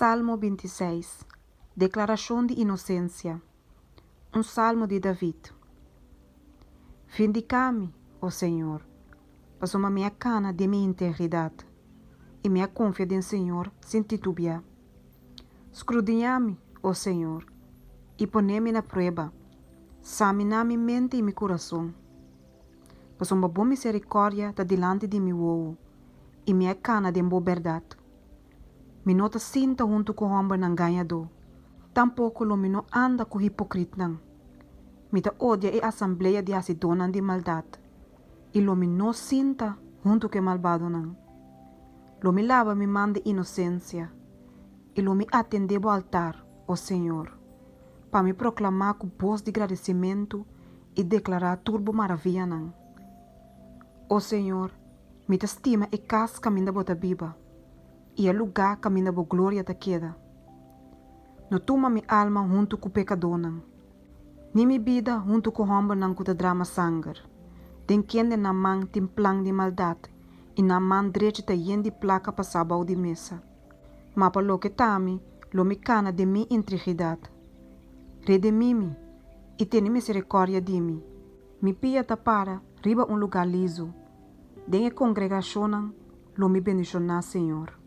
Salmo 26, Deklarashon di inosensia. Un salmo di David. Vindiká mi, o señor, pasobra mi a kana den mi integridat, i mi a konfia den señor sin titubiá. Skrudiñá mi, o señor, i pone mi na prueba, saminá mi mente i mi kurason. Pasobra bo miserikòrdia ta dilanti di mi wowo, i mi a kana den bo bèrdat. Mi no ta sinta huntu ku hòmbernan gañadó, tampoko lo mi no anda ku hipokritnan. Mi ta odia e asamblea di hasidónan di maldat, i lo mi no sinta huntu ku e malbadonan. Lo mi laba mi man di inosensia, i lo mi atendé bo altar, o señor, pa mi proklamá ku bos di gradisimentu i deklará tur bo maravianan. O señor, mi ta stima e kas kaminda bo ta biba, i e lugá kaminda bo gloria ta keda. No tuma mi alma huntu ku pekadónan, ni mi bida huntu ku hòmbernan ku ta drama sanger, den kende nan man tin plan di maldat i nan man drechi ta yen di plaka pasá bou di mesa. Ma pa loke ta mi, lo mi kana den mi intrigidat. Redemí mi, i tene miserikòrdia di mi. Mi pia ta para riba un lugá lizu. Den e kongregashonnan lo mi bendishoná señor.